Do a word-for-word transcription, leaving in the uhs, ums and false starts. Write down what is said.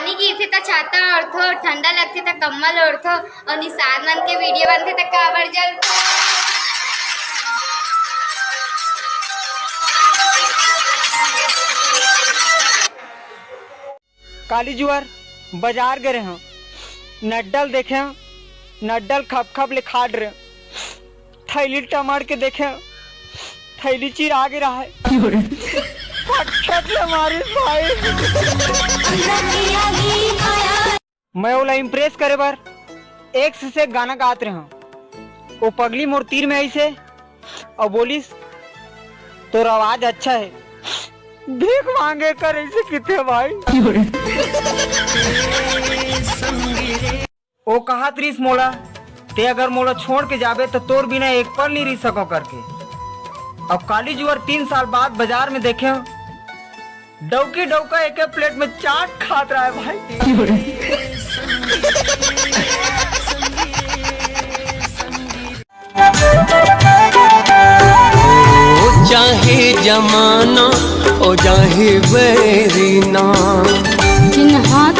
पानी गिरथे त छाता ओढ़थो, ठंडा लगथे त कम्बल ओढ़थो, अउ निषाद मन के वीडियो बनथे त काबर जलथो। काली जुवर बाजार गे रहेंव, नड्डा ल देखेंव, नड्डा ल खप खप ले खात रहेंव। थैली टमड़ के देखेंव, थैली चिरा गे रहय। फटफट ले मारिस भाई। मैं ओला इम्प्रेस करे बर एक से एक गाना गात रहेंव। ओ पगली मोर तीर में आइसे अउ बोलिस, "तोर आवाज अच्छा हे।" भीख मांगे कर ऐसे किथे भाई। ओ कहत रिस मोला, "ते अगर मोला छोड़ के जाबे त तोर बिना एक पल नहीं रह सको" करके। अब काली जुवर तीन साल बाद बाजार में देखेंव, डौकी डौका एके प्लेट में चाट खात रहय भाई। ओ चाहे जमाना, ओ चाहे बैरी ना। चिन्हा